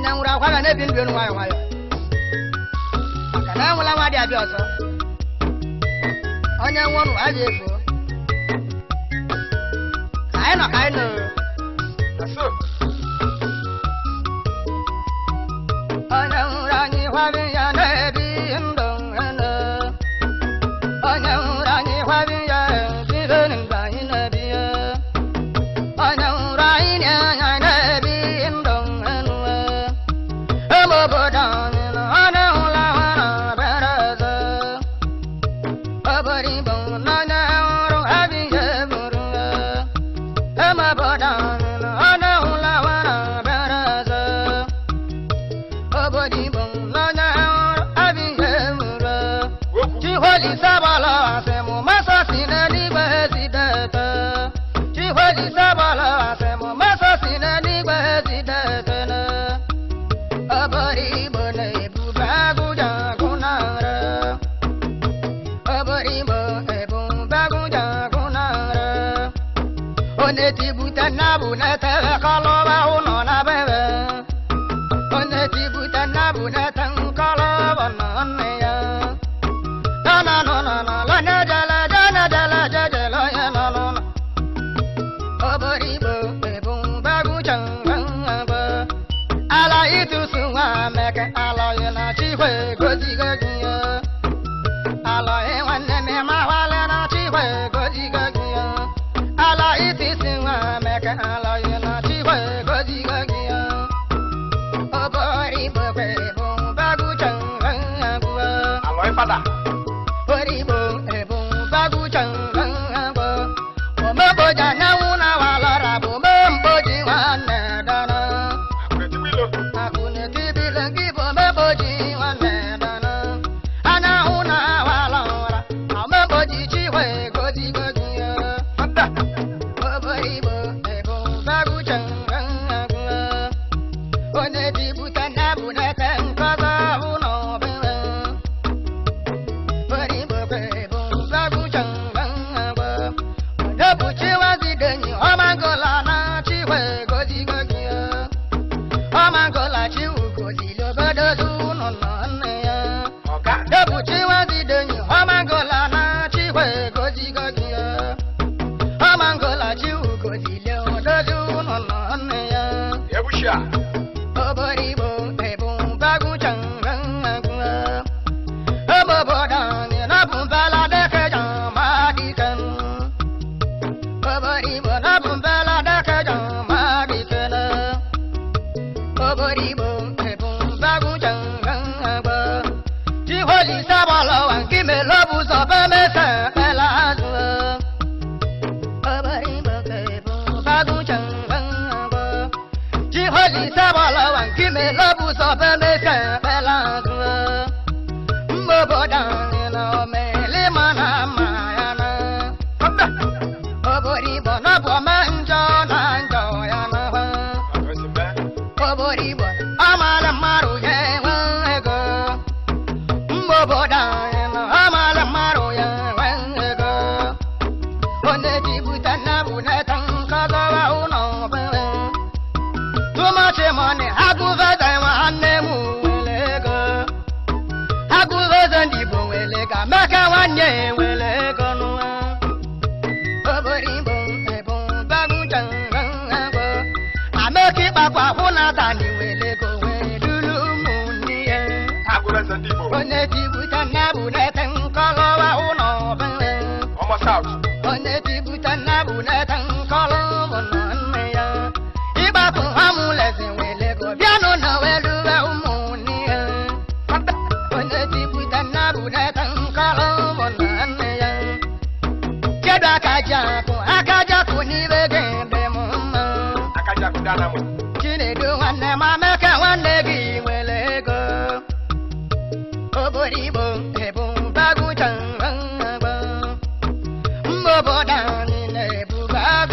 Onye nwụrụ akwa ga na-ebi ndụ enu nwayọ nwayọ. Maka na anwụla nwa dị abịa ọzọ. Onye nwụrụ abịa efuo. Ka anyị nọ ka anyị nọ. Na so. Onye nwụrụ anyị hwabi ya na-ebi ndụ enu. Onye nwụrụ anyị hwabi ya ebibe ndụ anyị na-ebi ya. Onye nwụrụ anyị na-anya na-ebi ndụ enu. Eme obodo anyị na onye nwụrụ anwụ na-abịara ọzọ. Obodo Igbo na onye nwụrụ abịghị eburu ya. Eme obodo anyị na onye nwụrụ anwụ na-abịara ọzọ. Obodo Igbo n'onye hụrụ abịghị emuru. Wokwu. Chiholisa gbala asị mụ masa si n'eluigwe zidete. Chiholisa gbala asị mụ masa si n'eluigwe zidete na. Obodo Igbo na-ebube agụja agụ nara. Obodo Igbo ebube agụja agụ nara. Onye tibute nabụ na-etebe kọlọba ụnọ na bebe. Onye tibute nabụ na-ete nkọlọba nọ nne ya. Na na na na na la na jala jana jala jajala ya na na na. Obodo Igbo ebube agụja agụ. Ala ịtụsụ nwa meke ala ya na chikwe gozigo gị ya. Ala nwanne m mahwale na chikwe gozigo gị ya. Ala ịtụsụ nwa meke ala ya na chikwe gozigo gị ya. Obodo Igbo ebube agụja agụ. Alọị fada. Obodo Igbo ebube agụja agụ. Omeboja nyanwụ na walara bụ omemgboji nwanne dana. Akụrụ etigbu ilo. Akụnetibile gị bụ omeboji nwanne dana. Anyanwụ na awala ụra, omeboji chikwe gozigo gị ya. Fada. Obodo Igbo ebube agụja agụ. Onye tibute nabụ na-ete nkọzọ ụlọ obere. Obodo Igbo ebube agụja agụ. Onye bụ Chiwazidenyi ọmangola na chikwe gozigo gị ya. Ọmangola chiwugozili obodo zunu nọ nne ya. Ọga. Onye bụ Chiwazidenyi ọmangola na chikwe gozigo gị ya. Ọmangola chiwugozili obodo zunu nọ nne ya. Ebushia. Obodo Igbo ebube agụcha agụ. Ebe obodo anyị na-abụ mbala deke jama dike. Obodo Igbo na-abụ mbala deke jama dike na. Obodo Igbo ebube agụcha agụ. Chiholisa gbalawa nke mele bụ ụzọ bemese ela azụ. Obodo Igbo ebube agụcha agụ. Chiholisa gbalawa nke mele bụ ụzọ bemese ela azụ. Mma obodo anyị na omele mana mma ya na. Fada. Obodo Igbo na bụ ọma njọ na njọ ya na. Ọgọ si mee. Obodo Igbo amala mmadụ ya enwe ego. Mma obodo anyị na amala mmadụ ya enwe ego. Onye jibute nabụ na-ete nkọzọwa ụlọ obere. Too much money, agụveze nwanne m nwere ego. Agụveze ndị Igbo nwere ego, Amaka nwanne nwere ego nụwa. Obodo Igbo ebube agụja agụ. Amaka ịkpakwa hụ na tani nwere ego wee duru ụmụnne ya. Agụrụ eze ndị Igbo. Onye jibute nabụ na-ete nkọlọwa ụlọ obere. Ọmọ South. Onye jibute nabụ na-ete nkọlọ ụlọ nne ya. Ịgbapụ amụlezi nwere ego bịanụ na weluwe ụmụnne ya. Fada. Onye jibute nabụ na-ete nkọlọ ụlọ nne ya. Kedu aka ji akụ aka ji akụ n'ibe gị dị m mma. Akaji akụ dị anamụ. Chinedu nwanne m Amaka nwanne gị nwere ego. Obodo Igbo ebube agụcha agba. Mma obodo anyị na-ebube agụ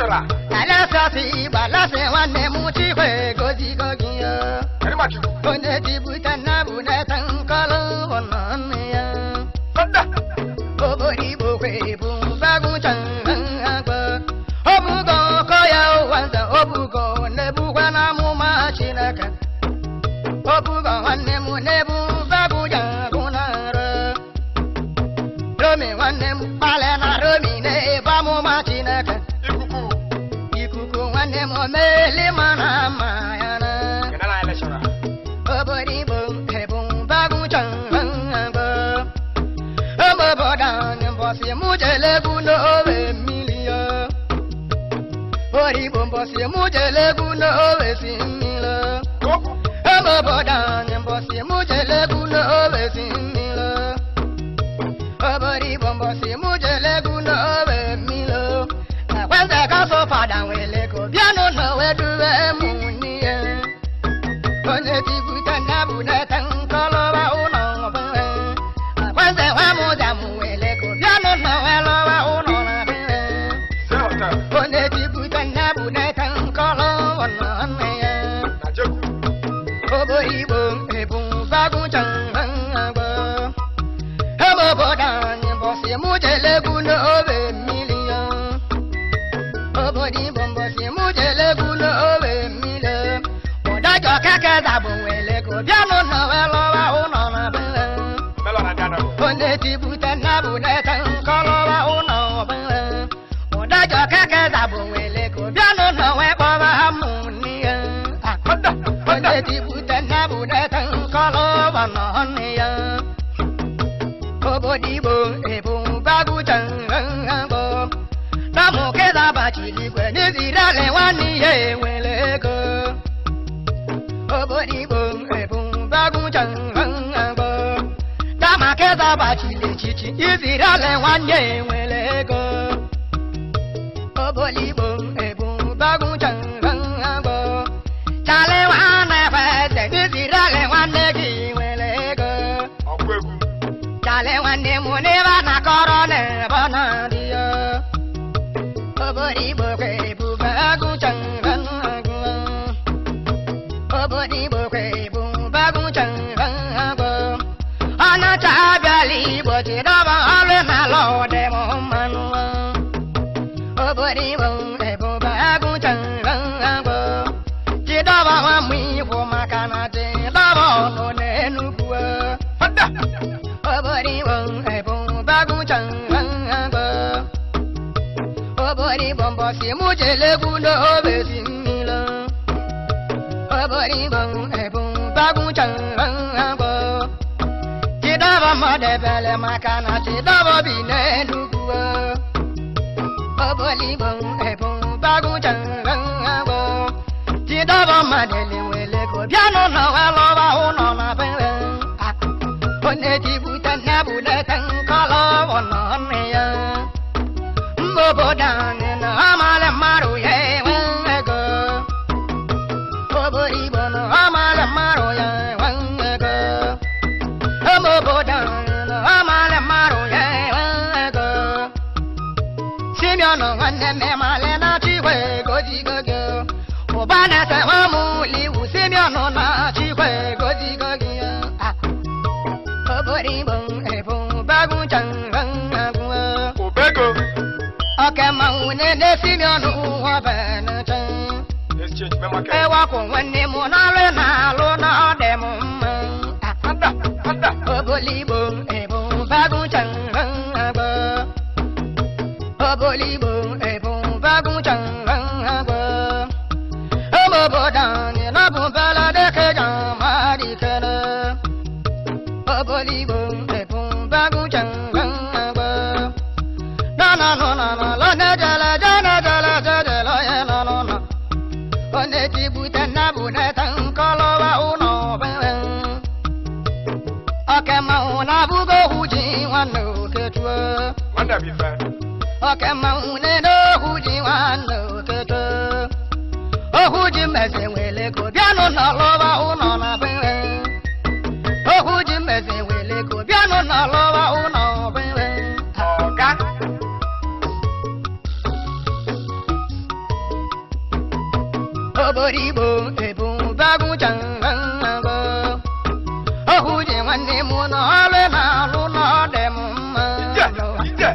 Lecturer. Alasasi balase nwanne m chikwe gozigo gị ya. Kedu maka ikuku? Onye tibute na bụ neta nkọlụ bụ nne ya. Fada. Obodo Igbo kwe bụ bagụcha agba. Obugo ọkọ ya ụwa nza obugo na-ebukwa n'amụma Chineke. Obugo nwanne m na-ebu bagụja agụ na nrọ. Romi nwanne m kpalị na Romi na-ebu amụma Chineke. Ikuku. Ikuku nwanne m omeli mana ama ya na. Kenala anyị lecturer. Obodo Igbo ebu bagụcha agba. Obodo anyị mbọsị mụ jele egwu n'owe mmiri ya. Obodo Igbo mbọsị mụ jele egwu n'owe si mmiri. Okwu. Obodo anyị mbọsị mụ jele egwu n'owe si mmiri. Obodo Igbo mbọsị mụ jele egwu n'owe mmiri. Akwenze ka so fada nwele ko bịanụ n'owe duwe mụ n'ihe. Onye tibute na bụ neta nkọlọba ụlọ ọbụla. Akwenze nwa mụ jamụ nwele ko bịanụ n'owe lọba ụlọ na bụla. Se hotel. Onye tibute na bụ neta nkọlọba nne ya. Na Jegu. Obodo Igbo ebu bagụcha agba. Obodo anyị mbọsị mụ jele egwu n'owe mmiri ya. Obodo Igbo mbọsị mụ jele egwu n'owe mmiri. Ụdajọ keke zabụ nwele ko bịanụ n'owe lọwa ụlọ na bụla. Melọ na ndị Anambra. Onye tibute na bụ neta nkọlọwa ụlọ bụla. Ụdajọ keke zabụ nwele ko bịanụ n'owe kpọba mụ n'ihe. Fada. Fada. Onye tibute na bụ neta nkọlọwa nọ nne ya. Obodo Igbo ebu bagụcha agbo. Na mụ keza bachiri igwe n'Izrel nwanne ya enwere ego. Obodo Igbo ebu bagụcha agbo. Dama keza bachiri echichi Izrel nwanne ya enwere ego. Obodo Igbo ebu bagụcha agbo. Chale nwanne eze n'Izrel nwanne gị nwere ego. Ọgwụ egwu. Chale nwanne m n'ebe a na-akọrọ n'ebe ọ na-adị ya. Obodo Igbo kwe ebube agụcha agụ. Obodo Igbo kwe ebube agụcha agụ. Ọnacha abịala Igbo chidọba ọlụ n'ala ọdị m mmanụ. Obodo Igbo ebube agụcha agụ. Chidọba nwa m ikwu maka na chidọba ọnụ n'Enugwu. Fada. Obodo Igbo ebu bagụcha agụ. Obodo Igbo mbọsị mụ jele egwu n'obe si mmiri. Obodo Igbo ebu bagụcha agụ. Chidọba mmadụ ebele maka na chidọba bi n'Enugwu. Obodo Igbo ebu bagụcha agụ. Chidọba mmadụ elewele ko bịanụ n'ụwa lọba ụlọ na bere. Onye tibute na bụ neta nkọlọ nọ nne ya. Obodo anyị na amala mmadụ ya enwe ego. Obodo Igbo na amala mmadụ ya enwe ego. Obodo anyị na amala mmadụ ya enwe ego. Simeon nwanne m emale na Chikwe gozigo gị. Ụba na-ese nwa m liwu Simeon na Chikwe gozigo gị. Obodo Igbo ebu bagụcha agụ. Obego. Ọkẹ mmanwụ na-ene Simeon ụwa benacha. Exchange me market. Ewakwu nwanne m n'alụ na-alụ na ọ dị m mma. Fada. Fada. Obodo Igbo ebu bagụcha agba. Obodo Igbo ebu bagụcha agba. Obodo anyị na bụ baladeke jamadikere. Obodo Igbo ebu bagụcha agba. Na na na na na la na jala jana jala jala ya na na na. Onye tibute na bụ neta nkọlọwa ụlọ bere. Ọkẹ mmanwụ na-abụgo ohu ji nwanne okechuo. Nwanne bụ ife. Ọkẹ mmanwụ na-ene ohu ji nwanne okechuo. Ohu ji mmeze nwele ko bịanụ n'ọlọwa ụlọ na bere. Ohu ji mmeze nwele ko bịanụ n'ọlọwa ụlọ bere. Ọga. Obodo Igbo ebubagụchango ọhụji nwanne m n'ọlụ na-alụ n'ọdị m mma. Ije, ije.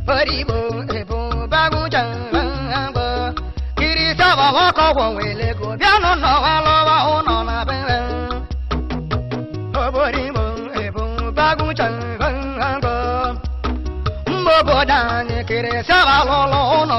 Obodo Igbo ebubagụchango kiri saba nwakọgwọ nwere ego bịanụ n'ọwa lụwa ụlọ na be. Obodo Igbo ebubagụchango mba obodo anyị kiri saba lụlụ ụlọ.